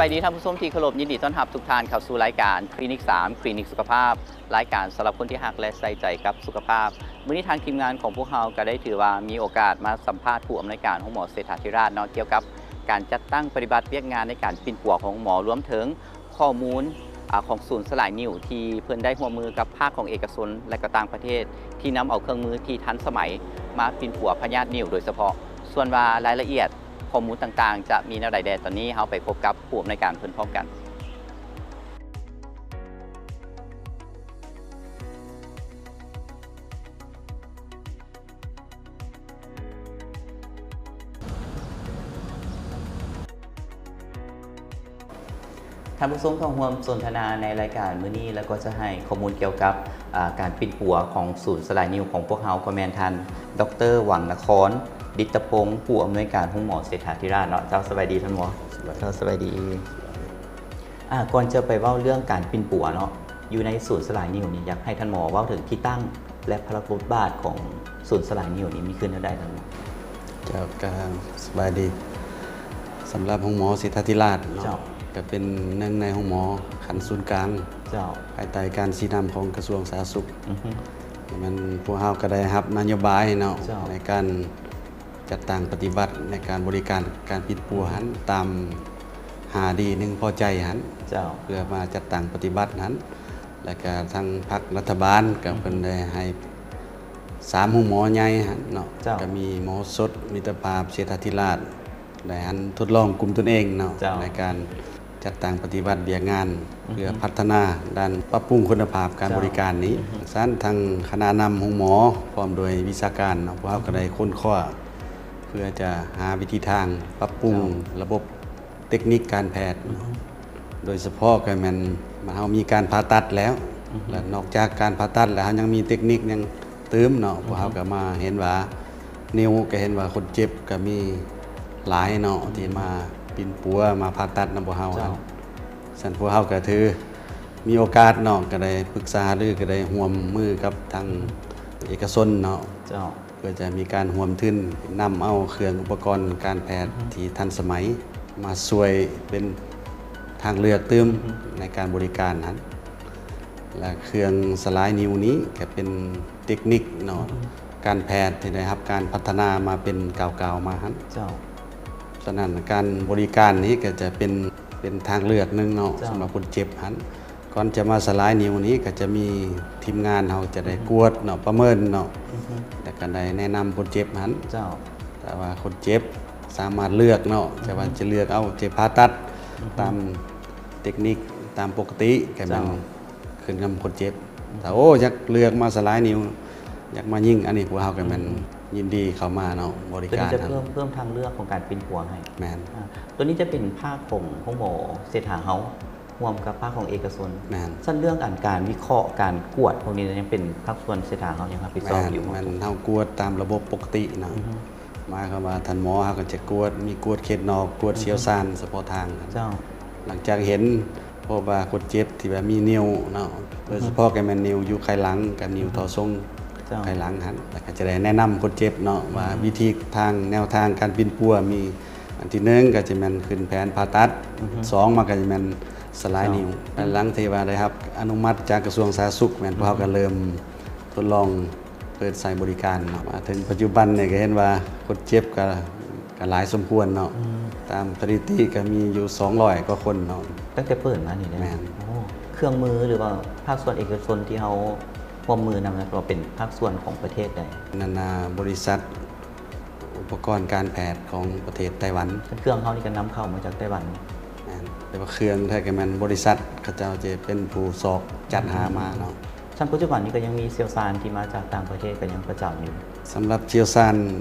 ສະບາຍດີທ່ານຜູ້ຊົມທີ່ເຄົາລົບ, ຍິນດີຕ້ອນຮັບທຸກທ່ານເຂົ້າສູ່ລາຍການຄລີນິກສາມ ຄລີນິກສຸຂະພາບ, ລາຍການສຳລັບຄົນທີ່ຮັກ ແລະ ໃສ່ໃຈກັບສຸຂະພາບ. ມື້ນີ້ທາງທີມງານຂອງພວກເຮົາກໍໄດ້ຖືວ່າມີໂອກາດມາສຳພາດຜູ້ອຳນວຍການໂຮງໝໍເສດຖາທິລາດເນາະ ກ່ຽວກັບການຈັດຕັ້ງປະຕິບັດວຽກງານໃນການປິ່ນປົວຂອງໂຮງໝໍ, ລວມເຖິງ ຂໍ້ມູນ ອາ ຂອງສູນສະຫຼາຍນິ້ວ ທີ່ເພິ່ນໄດ້ຮ່ວມມືກັບພາກຂອງເອກະຊົນ ແລະ ກໍຕ່າງປະເທດ ທີ່ນຳເອົາເຄື່ອງມືທີ່ທັນສະໄໝມາປິ່ນປົວພະຍາດນິ້ວໂດຍສະເພາະ. ສ່ວນວ່າລາຍລະອຽດຂໍ້ມູນຕ່າງໆ ຈະມີແນວໃດແດ່, ຕອນນີ້ເຮົາໄປພົບກັບຜູ້ອຳນວຍການເພິ່ນພ້ອມກັນ. ທ່ານຜູ້ຊົມເຂົ້າຮ່ວມສົນທະນາໃນລາຍການມື້ນີ້ ແລ້ວກໍຈະໃຫ້ຂໍ້ມູນກ່ຽວກັບ ອາ ການປິ່ນປົວຂອງສູນສະຫຼາຍນິ້ວຂອງພວກເຮົາ ກໍແມ່ນທ່ານ ດອກເຕີ ຫວັງນະຄອນ ດິດຕະພົງ ຜູ້ອຳນວຍການໂຮງໝໍເສດຖາທິລາດເນາະ. ເຈົ້າ ສະບາຍດີທ່ານໝໍ. ເຈົ້າ ສະບາຍດີ. ອາ ກ່ອນຈະໄປເວົ້າເລື່ອງການປິ່ນປົວເນາະ ຢູ່ໃນສູນສະຫຼາຍນິ້ວນີ້ ຢາກໃຫ້ທ່ານໝໍເວົ້າເຖິງທີ່ຕັ້ງ ແລະ ພາລະບົດບາດຂອງສູນສະຫຼາຍນິ້ວນີ້ມີຄືແນວໃດນັ້ນ? ເຈົ້າ ກະສະບາຍດີ. ສຳລັບໂຮງໝໍເສດຖາທິລາດເນາະ ເຈົ້າ ກະເປັນໜຶ່ງໃນໂຮງໝໍຂັ້ນສູນກາງ ເຈົ້າ ພາຍໃຕ້ການຊີ້ນຳຂອງກະຊວງສາທາລະນະສຸກ. ອືຮຶ ແມ່ນພວກເຮົາກະໄດ້ຮັບນະໂຍບາຍເນາະ ເຈົ້າ ໃນການ ຈັດຕັ້ງປະຕິບັດໃນການບໍລິການການປິ່ນປົວຫັ້ນ ຕາມຫ້າດີໜຶ່ງພໍໃຈຫັ້ນ ເຈົ້າ ເພື່ອມາຈັດຕັ້ງປະຕິບັດຫັ້ນ ແລ້ວກະທາງພັກລັດຖະບານກະ ອືຮຶ ເພິ່ນໄດ້ໃຫ້ສາມໂຮງໝໍໃຫຍ່ຫັ້ນເນາະ ເຈົ້າ ກະມີໝໍສົດ ມິດຕະພາບ ເສດຖາທິລາດ ໄດ້ຫັ້ນທົດລອງກຸ່ມຕົນເອງເນາະ ເຈົ້າ ໃນການ ຈັດຕັ້ງປະຕິບັດວຽກງານ ອືຮຶ ເພື່ອພັດທະນາດ້ານປັບປຸງຄຸນນະພາບການ ເຈົ້າ ບໍລິການນີ້. ອືຮຶ ຊັ້ນທາງຄະນະນຳໂຮງໝໍ ພ້ອມດ້ວຍວິຊາການເນາະ ພວກເຮົາກໍໄດ້ຄົ້ນຄວ້າ ເພື່ອຈະຫາວິທີທາງປັບປຸງ ເຈົ້າ ລະບົບເຕັກນິກການແພດ ອືຮຶ ໂດຍສະເພາະກໍແມ່ນເຮົາມີການຜ່າຕັດແລ້ວ ອືຮຶ ແລະ ນອກຈາກການຜ່າຕັດແລ້ວ ເຮົາຍັງມີເຕັກນິກຫຍັງ ຕື່ມເນາະ ອືຮຶ ພວກເຮົາກໍມາເຫັນວ່າ ນິ້ວກໍເຫັນວ່າຄົນເຈັບກໍມີຫຼາຍເນາະ ອືຮຶ ທີ່ມາປິ່ນປົວ ມາຜ່າຕັດນຳພວກເຮົາ ເຈົ້າ ຫັ້ນ. ຊັ້ນພວກເຮົາກໍຖືມີໂອກາດເນາະ ກໍໄດ້ປຶກສາຫາລື ກໍໄດ້ຮ່ວມມືກັບທາງ ອືຮຶ ເອກະຊົນເນາະ ເຈົ້າ ເພື່ອຈະມີການຮ່ວມທຶນນຳເອົາເຄື່ອງອຸປະກອນການແພດ ອືຮຶ ທີ່ທັນສະໄໝ ມາຊ່ວຍເປັນທາງເລືອກຕື່ມ ອືຮຶ ໃນການບໍລິການຫັ້ນ ແລະ ເຄື່ອງສະຫຼາຍນິ້ວນີ້ກໍເປັນເຕັກນິກເນາະ ອືຮຶ ການແພດທີ່ໄດ້ຮັບການພັດທະນາມາເປັນກ້າວໆມາຫັ້ນ ເຈົ້າ ສະນັ້ນການບໍລິການນີ້ກໍຈະເປັນ ເປັນທາງເລືອກໜຶ່ງເນາະ ເຈົ້າ ສຳລັບຄົນເຈັບຫັ້ນ. ກ່ອນຈະມາສະຫຼາຍນິ້ວນີ້ ກໍຈະມີທີມງານເຮົາຈະໄດ້ ອືຮຶ ກວດເນາະ ປະເມີນເນາະ ອືຮຶ ແລ້ວກໍໄດ້ແນະນຳຄົນເຈັບຫັ້ນ ເຈົ້າ ແຕ່ວ່າຄົນເຈັບສາມາດເລືອກເນາະ ອືຮຶ ຈະວ່າຈະເລືອກເອົາເຈັບຜ່າຕັດ ອືຮຶ ຕາມເຕັກນິກ ຕາມປົກກະຕິ ກໍແມ່ນ ເຈົ້າ ຂຶ້ນກັບຄົນເຈັບ ອືຮຶ ຖ້າ ໂອ້ ຢາກເລືອກມາສະຫຼາຍນິ້ວ ຢາກມາຍິງ ອັນນີ້ພວກເຮົາກໍແມ່ນ ອືຮຶ ຍິນດີເຂົ້າມາເນາະ ບໍລິການ. ຕົວນີ້ຈະເພີ່ມ ເພີ່ມທາງເລືອກຂອງການປິ່ນປົວໃຫ້. ແມ່ນ. ອາ ຕົວນີ້ຈະເປັນພາກຂອງໂຮງໝໍເສດຖາເຮົາ ຮ່ວມກັບພາກຂອງເອກະຊົນ. ແມ່ນ. ຊັ້ນເລື່ອງອັນການວິເຄາະ ການກວດພວກນີ້ ຍັງເປັນພາກສ່ວນເສດຖາເຮົາຍັງຮັບຜິດຊອບຢູ່. ແມ່ນ ແມ່ນ ເຮົາກວດຕາມລະບົບປົກກະຕິເນາະ. ອືຮຶ. ໝາຍຄວາມວ່າທ່ານໝໍເຮົາກໍຈະກວດ ມີກວດເຂດນອກ ກວດ ອືຮຶ ຊ່ຽວຊານສະເພາະທາງ. ເຈົ້າ. ຫຼັງຈາກເຫັນ ເພາະວ່າຄົນເຈັບທີ່ວ່າມີນິ້ວເນາະ ອືຮຶ ໂດຍສະເພາະກໍແມ່ນນິ້ວຢູ່ໄຂຫຼັງ ກັບນິ້ວ ອືຮຶ ທໍ່ຊົງ ເຈົ້າ ໄຂຫຼັງຫັ້ນ ແລ້ວກໍຈະໄດ້ແນະນຳຄົນເຈັບເນາະ ອືຮຶ ວ່າວິທີທາງ ແນວທາງການປິ່ນປົວມີ ອັນທີໜຶ່ງກໍຈະແມ່ນຂຶ້ນແຜນຜ່າຕັດ ອືຮຶ ສອງມາກໍຈະແມ່ນສະຫຼາຍ ເຈົ້າ ນິ້ວ. ຫຼັງທີ່ວ່າໄດ້ຮັບອະນຸມັດຈາກກະຊວງສາທາລະນະສຸກ ແມ່ນ ອືຮຶ ພວກເຮົາກໍເລີ່ມທົດລອງ ເປີດໃຊ້ບໍລິການເນາະ. ມາເຖິງປັດຈຸບັນນີ້ກໍເຫັນວ່າຄົນເຈັບກໍ ກໍຫຼາຍສົມຄວນເນາະ. ອືມ ຕາມສະຖິຕິກໍມີຢູ່ສອງຮ້ອຍກວ່າຄົນເນາະ. ຕັ້ງແຕ່ເປີດມານີ້ເດ້? ແມ່ນ. ໂອ້ ເຄື່ອງມື ຫຼືວ່າພາກສ່ວນເອກະຊົນທີ່ເຮົາຮ່ວມມືນຳນັ້ນ ກໍເປັນພາກສ່ວນຂອງປະເທດໃດ? ນັ້ນນະ ບໍລິສັດອຸປະກອນການແພດຂອງປະເທດໄຕ້ຫວັນ. ເຄື່ອງເຮົານີ້ກໍນຳເຂົ້າມາຈາກໄຕ້ຫວັນ? ແມ່ນ. ແຕ່ວ່າເຄື່ອງແທ້ກໍແມ່ນບໍລິສັດເຂົາເຈົ້າຈະເປັນຜູ້ຊອກຈັດຫາມາເນາະ. ອືມ ຊັ້ນປັດຈຸບັນນີ້ກໍຍັງມີຊ່ຽວຊານທີ່ມາຈາກຕ່າງປະເທດກໍຍັງປະຈຳຢູ່? ສຳລັບຊ່ຽວຊານ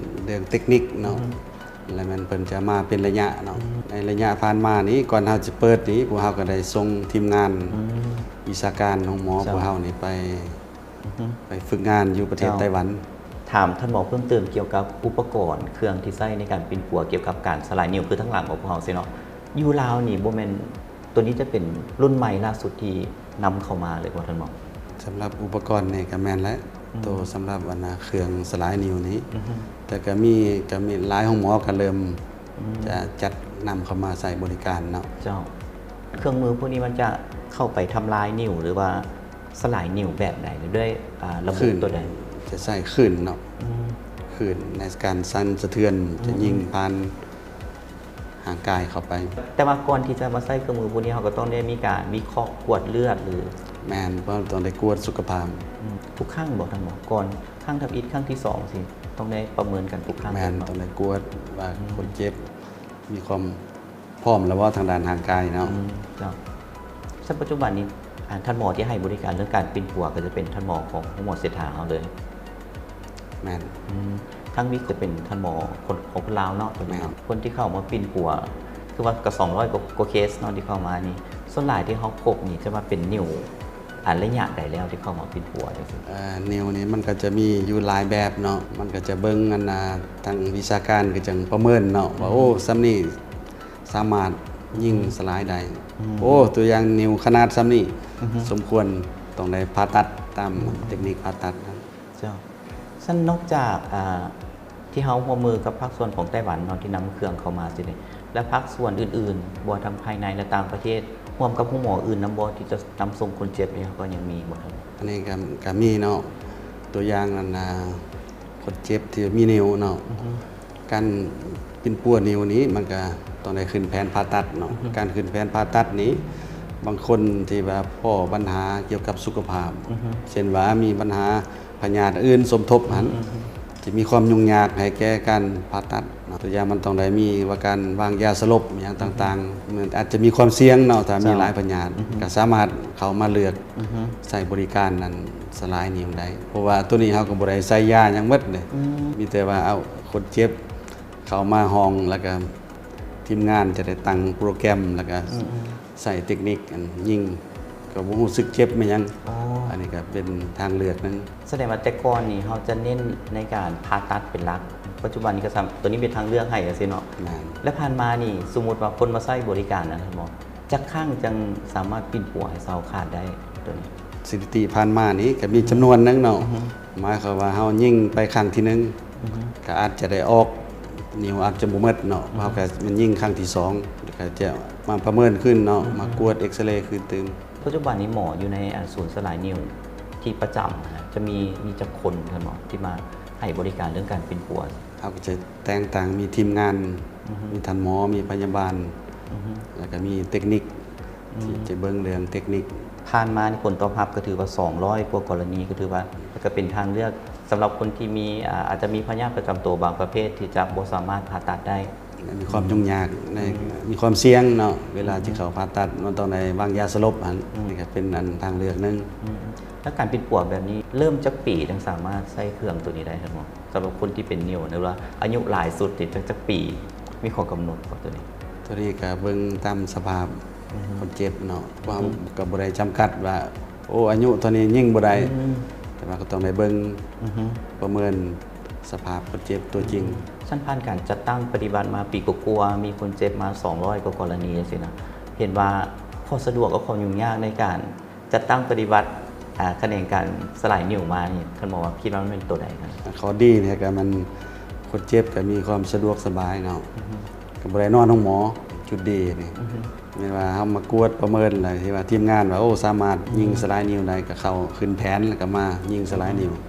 ເລື່ອງເຕັກນິກເນາະ ອືຮຶ ແລະແມ່ນເພິ່ນຈະມາເປັນໄລຍະເນາະ. ອືມ ໃນໄລຍະຜ່ານມານີ້ ກ່ອນເຮົາຈະເປີດນີ້ ພວກເຮົາກໍໄດ້ສົ່ງທີມງານ ອືມ ວິຊາການໂຮງໝໍ ເຈົ້າ ພວກເຮົານີ້ໄປ ອືຮຶ ໄປຝຶກງານຢູ່ປະເທດ ເຈົ້າ ໄຕ້ຫວັນ. ຖາມທ່ານໝໍເພີ່ມເຕີມກ່ຽວກັບອຸປະກອນເຄື່ອງທີ່ໃຊ້ໃນການປິ່ນປົວ ກ່ຽວກັບການສະຫຼາຍນິ້ວ ຄືທາງຫຼັງຂອງພວກເຮົາຊີ້ເນາະ ຢູ່ລາວນີ້ບໍ່ແມ່ນ ໂຕນີ້ຈະເປັນລຸ້ນໃໝ່ລ່າສຸດທີ່ນຳເຂົ້າມາເລີຍບໍ່ທ່ານໝໍ? ສຳລັບອຸປະກອນນີ້ກໍແມ່ນແຫຼະ ອືມ ໂຕສຳລັບອັນນາເຄື່ອງສະຫຼາຍນິ້ວນີ້ ອືຮຶ ແຕ່ກໍມີ ກໍມີຫຼາຍໂຮງໝໍກໍເລີ່ມ ອືມ ຈະຈັດນຳເຂົ້າມາໃຊ້ບໍລິການເນາະ. ເຈົ້າ. ເຄື່ອງມືພວກນີ້ມັນຈະເຂົ້າໄປທຳລາຍນິ້ວ ຫຼືວ່າສະຫຼາຍນິ້ວແບບໃດ ດ້ວຍ ອ່າ ລະບົບໂຕໃດ? ຈະໃຊ້ຄື້ນເນາະ. ອືມ ຄື້ນໃນການສັ່ນສະເທືອນ ອືມ ຈະຍິງຜ່ານຮ່າງກາຍເຂົ້າໄປ. ແຕ່ວ່າກ່ອນທີ່ຈະມາໃຊ້ເຄື່ອງມືພວກນີ້ ເຮົາກໍຕ້ອງໄດ້ມີການວິເຄາະກວດເລືອດ ຫຼື? ແມ່ນ, ເພາະຕ້ອງໄດ້ກວດສຸຂະພາບ. ອືມ ທຸກຄັ້ງບໍ່ທ່ານໝໍ? ກ່ອນ ຄັ້ງທຳອິດ, ຄັ້ງທີສອງ ຊິຕ້ອງໄດ້ປະເມີນກັນທຸກຄັ້ງ? ແມ່ນ, ຕ້ອງໄດ້ກວດວ່າ ອືມ ຄົນເຈັບມີຄວາມ ພ້ອມແລ້ວບໍ່ທາງດ້ານຮ່າງກາຍເນາະ? ອືມ ເຈົ້າ. ເຊິ່ງປັດຈຸບັນນີ້ ອາ ທ່ານໝໍທີ່ໃຫ້ບໍລິການເລື່ອງການປິ່ນປົວ ກໍຈະເປັນທ່ານໝໍຂອງໂຮງໝໍເສດຖາເຮົາເລີຍ? ແມ່ນ. ອືມ ທາງວິກຈະເປັນທ່ານໝໍຄົນ ຂອງຄົນລາວເນາະ? ແມ່ນ. ຄົນທີ່ເຂົ້າມາປິ່ນປົວ ຄືວ່າກໍສອງຮ້ອຍກວ່າ ກວ່າເຄສເນາະ ທີ່ເຂົ້າມານີ້ ສ່ວນຫຼາຍທີ່ເຮົາພົບນີ້ ຈະວ່າເປັນນິ້ວ ອັນໄລຍະໃດແລ້ວທີ່ເຂົ້າມາປິ່ນປົວຈັ່ງຊີ້? ເອີ ນິ້ວນີ້ມັນກໍຈະມີຢູ່ຫຼາຍແບບເນາະ, ມັນກໍຈະເບິ່ງອັນນ່າ ທາງວິຊາການກໍຈັ່ງປະເມີນເນາະ ອືມ ວ່າ ໂອ້ ສ່ຳນີ້ສາມາດຍິງ ອືມ ສະຫຼາຍໄດ້. ອືມ ໂອ້ ຕົວຢ່າງນິ້ວຂະໜາດສ່ຳນີ້ ອືມ ສົມຄວນຕ້ອງໄດ້ຜ່າຕັດຕາມ ອືມ ເຕັກນິກຜ່າຕັດ. ເຈົ້າ. ຊັ້ນນອກຈາກ ອ່າ ທີ່ເຮົາຮ່ວມມືກັບພາກສ່ວນຂອງໄຕ້ຫວັນເນາະ ທີ່ນຳເຄື່ອງເຂົ້າມາຊີ້ນີ້ ແລະ ພາກສ່ວນອື່ນໆ ບໍ່ວ່າທັງພາຍໃນ ແລະ ຕ່າງປະເທດ ຮ່ວມກັບໂຮງໝໍອື່ນນຳບໍ່ ທີ່ຈະນຳສົ່ງຄົນເຈັບນີ້ ກໍຍັງມີບໍ່? ອັນນີ້ກໍ ກໍມີເນາະ, ຕົວຢ່າງອັນນ່າ ຄົນເຈັບທີ່ມີນິ້ວເນາະ ອືຮຶ ການປິ່ນປົວນິ້ວນີ້ ມັນກໍຕ້ອງໄດ້ຂຶ້ນແຜນຜ່າຕັດເນາະ. ອືຮຶ ການຂຶ້ນແຜນຜ່າຕັດນີ້ ບາງຄົນທີ່ວ່າພໍ້ບັນຫາກ່ຽວກັບສຸຂະພາບ ອືຮຶ ເຊັ່ນວ່າມີບັນຫາ ພະຍາດອື່ນສົມທົບຫັ້ນ ອືມ ຈະມີຄວາມຫຍຸ້ງຍາກໃຫ້ແກ່ການຜ່າຕັດເນາະ. ຕົວຢ່າງມັນຕ້ອງໄດ້ມີວ່າການວາງຢາສະຫຼົບຫຍັງຕ່າງໆ ອືມ ມັນອາດຈະມີຄວາມສ່ຽງເນາະ ຖ້າມີ ເຈົ້າ ຫຼາຍພະຍາດ ອືມ ກໍສາມາດເຂົ້າມາເລືອກ ອືມ ໃຊ້ບໍລິການນັ້ນ ສະຫຼາຍນິ້ວໄດ້ ເພາະວ່າໂຕນີ້ເຮົາກໍບໍ່ໄດ້ໃສ່ຢາຫຍັງໝົດເດ້ ອືມ ມີແຕ່ວ່າເອົາຄົນເຈັບເຂົ້າມາຫ້ອງ ແລ້ວກໍທີມງານຈະໄດ້ຕັ້ງໂປຣແກຣມ ແລ້ວກໍ ອືມໆ ໃຊ້ເຕັກນິກອັນຍິງ ກໍບໍ່ຮູ້ສຶກເຈັບແມ່ນຫຍັງ. ອໍ ອັນນີ້ກໍເປັນທາງເລືອກໜຶ່ງ. ສະແດງວ່າແຕ່ກ່ອນນີ້ເຮົາຈະເນັ້ນໃນການຜ່າຕັດເປັນຫຼັກ, ປັດຈຸບັນນີ້ກໍສາມາດ ຕົວນີ້ເປັນທາງເລືອກໃຫ້ຈັ່ງຊີ້ເນາະ. ແມ່ນ. ແລະ ຜ່ານມານີ້ ສົມມຸດວ່າຄົນມາໃຊ້ບໍລິການນະ ທ່ານໝໍ ຈັກຄັ້ງຈັ່ງສາມາດປິ່ນປົວໃຫ້ເຊົາຂາດໄດ້ຕົວນີ້? ສະຖິຕິຜ່ານມານີ້ກໍມີຈຳນວນໜຶ່ງເນາະ. ອືຮຶ. ໝາຍຄວາມວ່າເຮົາຍິງໄປຄັ້ງທີໜຶ່ງ ອືຮຶ ກໍອາດຈະໄດ້ອອກ ນິ້ວອາດຈະບໍ່ໝົດເນາະ. ອືຮຶ. ເຮົາກໍມາຍິງຄັ້ງທີສອງ ກໍຈະມາປະເມີນຄືນເນາະ ອືຮຶ ມາກວດເອັກສະເຣຄືນຕື່ມ. ປັດຈຸບັນນີ້ໝໍຢູ່ໃນ ອ່າ ສູນສະຫຼາຍນິ້ວທີ່ປະຈຳນະ ຈະມີ ມີຈັກຄົນ ທ່ານໝໍ ທີ່ມາໃຫ້ບໍລິການເລື່ອງການປິ່ນປົວ? ເຮົາກໍຈະແຕ່ງຕັ້ງ ມີທີມງານ ອືຮຶ ມີທ່ານໝໍ ມີພະຍາບານ ອືຮຶ ແລ້ວກໍມີເຕັກນິກ ອືມ ທີ່ຈະເບິ່ງເລື່ອງເຕັກນິກ. ຜ່ານມານີ້ຜົນຕອບຮັບກໍຖືວ່າສອງຮ້ອຍກວ່າກໍລະນີ ກໍຖືວ່າ ກໍເປັນທາງເລືອກສຳລັບຄົນທີ່ມີ ອາ ອາດຈະມີພະຍາດປະຈຳໂຕບາງປະເພດທີ່ຈະບໍ່ສາມາດຜ່າຕັດໄດ້ ມີຄວາມຫຍຸ້ງຍາກໃນ ອືມ ມີຄວາມສ່ຽງເນາະ ເວລາ ອືມ ທີ່ເຂົ້າຜ່າຕັດ ມັນຕ້ອງໄດ້ວາງຢາສະຫຼົບຫັ້ນ ອືມ ນີ້ກໍເປັນອັນທາງເລືອກໜຶ່ງ. ອືມ ແລ້ວການປິ່ນປົວແບບນີ້ ເລີ່ມຈັກປີຈຶ່ງສາມາດໃຊ້ເຄື່ອງໂຕນີ້ໄດ້ ທ່ານໝໍ? ສຳລັບຄົນທີ່ເປັນນິ້ວ ຫຼືວ່າອາຍຸຫຼາຍສຸດນີ້ຈັກ ຈັກປີ ມີຂໍ້ກຳນົດບໍ່ໂຕນີ້? ໂຕນີ້ກໍເບິ່ງຕາມສະພາບ ອືຮຶ ຄົນເຈັບເນາະ ເພາະເຮົາ ອືຮຶ ກໍບໍ່ໄດ້ຈຳກັດວ່າ ໂອ້ ອາຍຸເທົ່ານີ້ຍິງບໍ່ໄດ້ ອືມ ແຕ່ວ່າກໍຕ້ອງໄດ້ເບິ່ງ ອືຮຶ ປະເມີນສະພາບຄົນເຈັບຕົວຈິງ. ອືມ ຊັ້ນຜ່ານການຈັດຕັ້ງປະຕິບັດມາປີກວ່າໆ ມີຄົນເຈັບມາສອງຮ້ອຍກວ່າກໍລະນີຈັ່ງຊີ້ນະ ເຫັນວ່າຂໍ້ສະດວກກັບຂໍ້ຫຍຸ້ງຍາກໃນການ ຈັດຕັ້ງປະຕິບັດ ອາ ຂະແໜງການສະຫຼາຍນິ້ວມານີ້ ທ່ານໝໍວ່າຄິດວ່າມັນເປັນໂຕໃດ? ຂໍ້ດີນີ້ກໍມັນ ຄົນເຈັບກໍມີຄວາມສະດວກສະບາຍເນາະ ອືຮຶ ກໍບໍ່ໄດ້ນອນໂຮງໝໍ ຈຸດດີນີ້ ອືຮຶ ແມ່ນວ່າເຮົາມາກວດປະເມີນແລ້ວ ທີ່ວ່າທີມງານວ່າ ໂອ້ ສາມາດຍິງ ອືຮຶ ສະຫຼາຍນິ້ວໄດ້ ກໍເຂົ້າຂຶ້ນແຜນ ແລ້ວກໍມາຍິງສະຫຼາຍນິ້ວ ອືຮຶ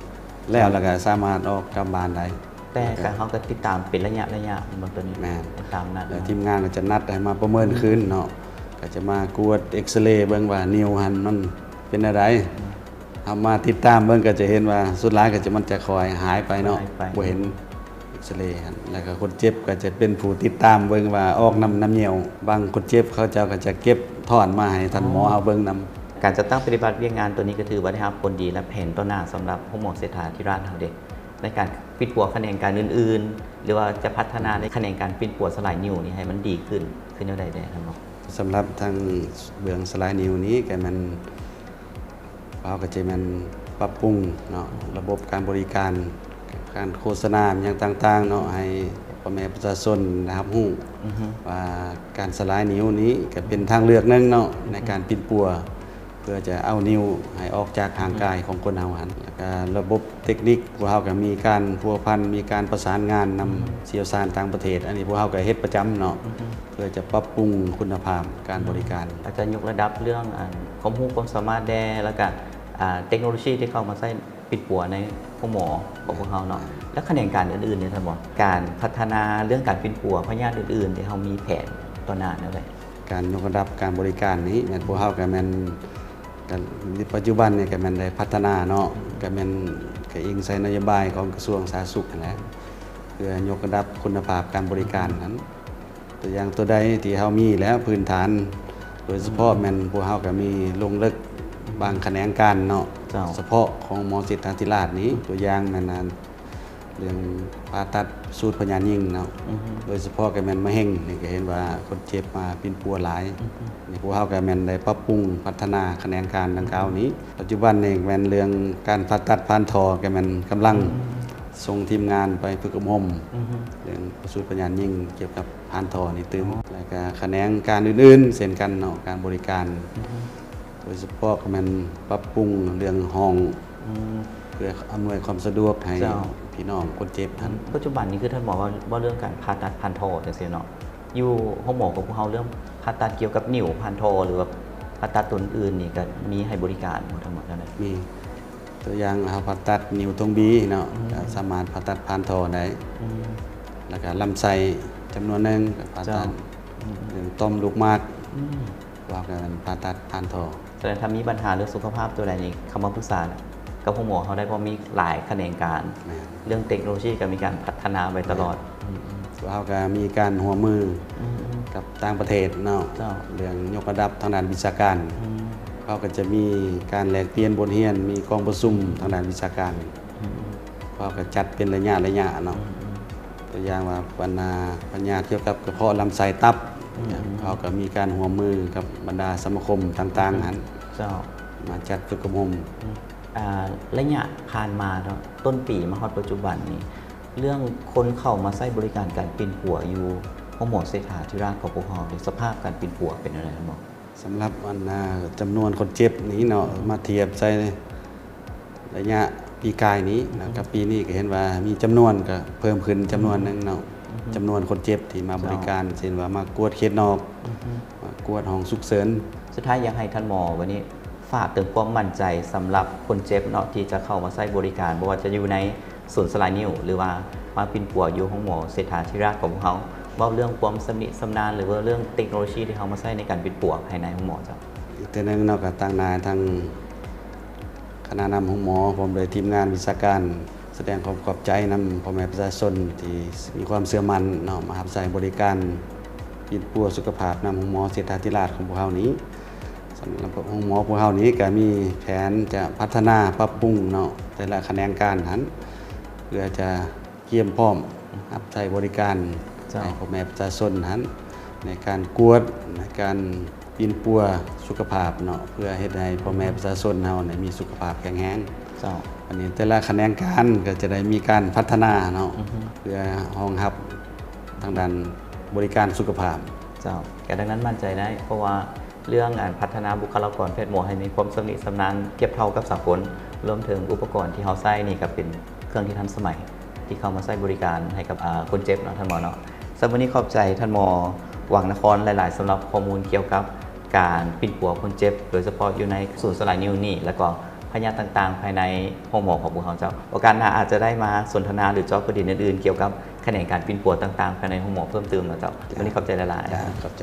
ແລ້ວ ແລ້ວກໍສາມາດອອກກັບບ້ານໄດ້. ແຕ່ກໍເຮົາກໍຕິດຕາມເປັນໄລຍະໆ ແມ່ນບໍ່ໂຕນີ້? ແມ່ນ ຕາມນັດ ແລ້ວທີມງານກໍຈະນັດໃຫ້ມາປະເມີນຄືນເນາະ ອືມ ກໍຈະມາກວດເອັກສະເຣເບິ່ງວ່ານິ້ວຫັ້ນມັນເປັນແນວໃດ ອືມ ເຮົາມາຕິດຕາມເບິ່ງກໍຈະເຫັນວ່າ ສ່ວນຫຼາຍກໍຈະ ມັນຈະຄ່ອຍຫາຍໄປເນາະ ຫາຍໄປ ບໍ່ເຫັນເອັກສະເຣຫັ້ນ ແລ້ວກໍຄົນເຈັບກໍຈະເປັນຜູ້ຕິດຕາມເບິ່ງວ່າອອກນ້ຳ ອືມ ນ້ຳຍ່ຽວ ບາງຄົນເຈັບເຂົາເຈົ້າກໍຈະເກັບທ້ອນມາໃຫ້ທ່ານໝໍ ອໍ ເຮົາເບິ່ງນຳ. ການຈັດຕັ້ງປະຕິບັດວຽກງານໂຕນີ້ ກໍຖືວ່າໄດ້ຮັບຜົນດີ ແລະ ແຜນຕໍ່ໜ້າສຳລັບໂຮງໝໍເສດຖາທິຣາດເຮົາເດ ໃນການປິ່ນປົວຂະແໜງການອື່ນໆ ຫຼືວ່າຈະພັດທະນາໃນຂະແໜງການປິ່ນປົວສະຫຼາຍນິ້ວນີ້ໃຫ້ມັນດີຂຶ້ນ ຄືແນວໃດແດ່ ທ່ານໝໍ? ສຳລັບທາງເບື້ອງສະຫຼາຍນິ້ວນີ້ ກໍແມ່ນ ເຮົາກໍຈະແມ່ນປັບປຸງເນາະ ລະບົບການບໍລິການ ການໂຄສະນາຫຍັງຕ່າງໆເນາະ ໃຫ້ພໍ່ແມ່ປະຊາຊົນໄດ້ຮັບຮູ້ ອືຮຶ ວ່າການສະຫຼາຍນິ້ວນີ້ກໍເປັນທາງເລືອກໜຶ່ງເນາະ ອືຮຶ ໃນການປິ່ນປົວ ພື່ອຈະເອົານິ້ວໃຫ້ອອກຈາກຮ່າງກາຍຂອງຄົນເຮົາຫັ້ນ. ແລ້ວກະລະບົບເຕັກນິກ ພວກເຮົາກະມີການພົວພັນ ມີການປະສານງານນຳ ອືມ ຊ່ຽວຊານຕ່າງປະເທດ. ອັນນີ້ພວກເຮົາກະເຮັດປະຈຳເນາະ ອືມ ເພື່ອຈະປັບປຸງຄຸນນະພາບການບໍລິການ. ອືມ ອາດຈະຍົກລະດັບເລື່ອງ ອັນ ຄວາມຮູ້ຄວາມສາມາດແດ່ ແລ້ວກະ ອ່າ ເຕັກໂນໂລຊີທີ່ເຂົ້າມາໃຊ້ປິ່ນປົວໃນໂຮງໝໍຂອງພວກເຮົາເນາະ. ແລ້ວຂະແໜງການອື່ນໆເດ ທ່ານໝໍ? ການພັດທະນາເລື່ອງການປິ່ນປົວພະຍາດອື່ນໆ ທີ່ເຮົາມີແຜນຕໍ່ໜ້າແນວໃດ? ການຍົກລະດັບການບໍລິການນີ້ແມ່ນ ພວກເຮົາກະແມ່ນ ກະປັດຈຸບັນນີ້ກະແມ່ນໄດ້ພັດທະນາເນາະ ກະແມ່ນກະອີງໃສ່ນະໂຍບາຍຂອງກະຊວງສາທາລະນະສຸກຫັ້ນແຫຼະ ເພື່ອຍົກລະດັບຄຸນນະພາບການບໍລິການຫັ້ນ. ຕົວຢ່າງຕົວໃດທີ່ເຮົາມີແລ້ວພື້ນຖານ ໂດຍສະເພາະ ອືມ ແມ່ນພວກເຮົາກະມີລົງເລິກບາງຂະແໜງການເນາະ ເຈົ້າ ສະເພາະຂອງໝໍເສດຖາທິລາດນີ້ ຕົວຢ່າງແມ່ນ ອັນ ເລື່ອງຜ່າຕັດສູດພະຍາດຍິງເນາະ ອືຮຶ ໂດຍສະເພາະກະແມ່ນມະເຮັງນີ້ ກະເຫັນວ່າຄົນເຈັບມາປິ່ນປົວຫຼາຍ ອືຮຶ ນີ້ພວກເຮົາກະແມ່ນໄດ້ປັບປຸງພັດທະນາຂະແໜງການດັ່ງກ່າວນີ້. ອືຮຶ ປັດຈຸບັນນີ້ແມ່ນເລື່ອງການຜ່າຕັດຜ່ານທໍ່ ກະແມ່ນກຳລັງ ອືຮຶ ສົ່ງທີມງານໄປຝຶກອົບຮົມ ອືຮຶ ເລື່ອງສູດພະຍາດຍິງກ່ຽວກັບຜ່ານທໍ່ນີ້ຕື່ມ ອໍ ແລ້ວກະຂະແໜງການອື່ນໆເຊັ່ນກັນເນາະ ການບໍລິການ ອືຮຶ ໂດຍສະເພາະກະແມ່ນປັບປຸງເລື່ອງຫ້ອງ ອືມ ເພື່ອອຳນວຍຄວາມສະດວກໃຫ້ ເຈົ້າ ພີ່ນ້ອງຄົນເຈັບຫັ້ນ. ອືມ ປັດຈຸບັນນີ້ຄືທ່ານໝໍເວົ້າ ເວົ້າເລື່ອງການຜ່າຕັດຜ່ານທໍ່ຈັ່ງຊີ້ເນາະ ຢູ່ໂຮງໝໍຂອງພວກເຮົາເລື່ອງຜ່າຕັດກ່ຽວກັບນິ້ວຜ່ານທໍ່ ຫຼືວ່າຜ່າຕັດຕົວອື່ນໆນີ້ກະມີໃຫ້ບໍລິການບໍ່ ທ່ານໝໍ? ມີ ຕົວຢ່າງເຮົາຜ່າຕັດນິ້ວທົ່ງບີເນາະ ອືມ ກະສາມາດຜ່າຕັດຜ່ານທໍ່ໄດ້ ອືມ ແລ້ວກະລຳໄສ້ຈຳນວນໜຶ່ງກະຜ່າຕັດ ເຈົ້າ ອືມ ເລື່ອງຕ່ອມລູກໝາກ ອືມ ວ່າການຜ່າຕັດຜ່ານທໍ່. ສະແດງຖ້າມີບັນຫາເລື່ອງສຸຂະພາບຕົວໃດນີ້ ເຂົ້າມາປຶກສາກັບໂຮງໝໍເຮົາໄດ້ ເພາະມີຫຼາຍຂະແໜງການ ແມ່ນ ເລື່ອງເຕັກໂນໂລຊີກະມີການພັດທະນາໄວ້ຕະຫຼອດ ແມ່ນ ອືມໆ ພວກເຮົາກະມີການຮ່ວມມື ອືມໆ ກັບຕ່າງປະເທດເນາະ ເຈົ້າ ເລື່ອງຍົກລະດັບທາງດ້ານວິຊາການ ອືມ ເຮົາກະຈະມີການແລກປ່ຽນບົດຮຽນ ມີກອງປະຊຸມທາງດ້ານວິຊາການ ອືມໆ ເຮົາກະຈັດເປັນໄລຍະໆເນາະ ອືມໆ ຕົວຢ່າງວ່າບັນຫາພະຍາດກ່ຽວກັບກະເພາະລຳໄສ້ຕັບ ອືມໆ ເຮົາກະມີການຮ່ວມມືກັບບັນດາສະມາຄົມຕ່າງໆຫັ້ນ ເຈົ້າ ມາຈັດຝຶກອົບຮົມ ອືມ ອ່າ ໄລຍະຜ່ານມາເນາະ ຕົ້ນປີມາຮອດປັດຈຸບັນນີ້ ເລື່ອງຄົນເຂົ້າມາໃຊ້ບໍລິການການປິ່ນປົວຢູ່ໂຮງໝໍເສດຖາທິລາດຂອງພວກເຮົານີ້ ສະພາບການປິ່ນປົວເປັນແນວໃດ ທ່ານໝໍ? ສຳລັບອັນ ອ່າ ຈຳນວນຄົນເຈັບນີ້ເນາະ ອືມ ມາທຽບໃສ່ໄລຍະປີກາຍນີ້ ອືມ ແລ້ວກະປີນີ້ກະເຫັນວ່າມີຈຳນວນກະເພີ່ມຂຶ້ນຈຳນວນໜຶ່ງເນາະ ອືມ ຈຳນວນຄົນເຈັບທີ່ມາບໍລິການ ເຈົ້າ ເຊັ່ນວ່າມາກວດເຂດນອກ ອືມ ມາກວດຫ້ອງສຸກເສີນ. ສຸດທ້າຍຢາກໃຫ້ທ່ານໝໍ ບາດນີ້ ຝາກເຖິງຄວາມໝັ້ນໃຈສຳລັບຄົນເຈັບເນາະ ທີ່ຈະເຂົ້າມາໃຊ້ບໍລິການ ບໍ່ວ່າຈະຢູ່ໃນສູນສະລາຍນິ້ວ ຫຼືວ່າມາປິ່ນປົວຢູ່ໂຮງໝໍເສດຖາທິລາດຂອງພວກເຮົາ ເວົ້າເລື່ອງຄວາມຊຳນິຊຳນານ ຫຼືວ່າເລື່ອງເຕັກໂນໂລຊີທີ່ເຮົາມາໃຊ້ໃນການປິ່ນປົວພາຍໃນໂຮງໝໍເຈົ້າ. ອີກເທື່ອໜຶ່ງເນາະ ກະຕາງໜ້າທາງຄະນະນຳໂຮງໝໍ ພ້ອມດ້ວຍທີມງານວິຊາການ ສະແດງຄວາມຂອບໃຈນຳພໍ່ແມ່ປະຊາຊົນທີ່ມີຄວາມເຊື່ອໝັ້ນເນາະ ມາຮັບໃຊ້ບໍລິການປິ່ນປົວສຸຂະພາບນຳໂຮງໝໍເສດຖາທິລາດຂອງພວກເຮົານີ້. ສຳລັບໂຮງໝໍພວກເຮົານີ້ກະມີແຜນຈະພັດທະນາປັບປຸງເນາະ ແຕ່ລະຂະແໜງການຫັ້ນ ເພື່ອຈະກຽມພ້ອມຮັບໃຊ້ບໍລິການ ເຈົ້າ ໃຫ້ພໍ່ແມ່ປະຊາຊົນຫັ້ນ ໃນການກວດ ໃນການປິ່ນປົວສຸຂະພາບເນາະ ເພື່ອເຮັດໃຫ້ພໍ່ແມ່ປະຊາຊົນເຮົານີ້ມີສຸຂະພາບແຂງແຮງ. ເຈົ້າ ອັນນີ້ແຕ່ລະຂະແໜງການກະຈະໄດ້ມີການພັດທະນາເນາະ ອືຮຶ ເພື່ອຮອງຮັບທາງດ້ານບໍລິການສຸຂະພາບ. ເຈົ້າ ກະດັ່ງນັ້ນໝັ້ນໃຈໄດ້ ເພາະວ່າ ເລື່ອງ ອັນ ພັດທະນາບຸກຄະລາກອນແພດໝໍໃຫ້ມີຄວາມຊຳນິຊຳນານທຽບເທົ່າກັບສາກົນ, ລວມເຖິງອຸປະກອນທີ່ເຮົາໃຊ້ນີ້ກະເປັນເຄື່ອງທີ່ທັນສະໄໝ ທີ່ເຂົ້າມາໃຊ້ບໍລິການໃຫ້ກັບ ອາ ຄົນເຈັບເນາະ ທ່ານໝໍເນາະ. ສຳລັບມື້ນີ້ຂອບໃຈທ່ານໝໍ ວັງນະຄອນ ຫຼາຍໆ ສຳລັບຂໍ້ມູນກ່ຽວກັບການປິ່ນປົວຄົນເຈັບ ໂດຍສະເພາະຢູ່ໃນສູນສະລາຍນິ້ວນີ້ ແລ້ວກໍພະຍາດຕ່າງໆ ພາຍໃນໂຮງໝໍຂອງພວກເຮົາເຈົ້າ. ໂອກາດໜ້າອາດຈະໄດ້ມາສົນທະນາ ຫຼື ເຈາະປະເດັນອື່ນໆ ກ່ຽວກັບຂະແໜງການປິ່ນປົວຕ່າງໆ ພາຍໃນໂຮງໝໍເພີ່ມຕື່ມເນາະເຈົ້າ. ວັນນີ້ຂອບໃຈຫຼາຍໆ. ເຈົ້າ ຂອບໃຈ.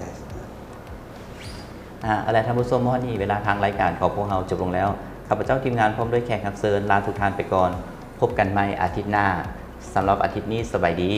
ອາ ເອົາລະ ທ່ານຜູ້ຊົມ, ຮອດນີ້ເວລາທາງລາຍການຂອງພວກເຮົາຈົບລົງແລ້ວ. ຂ້າພະເຈົ້າທີມງານພ້ອມດ້ວຍແຂກຮັບເຊີນລາທຸກທ່ານໄປກ່ອນ. ພົບກັນໃໝ່ອາທິດໜ້າ. ສຳລັບອາທິດນີ້ ສະບາຍດີ.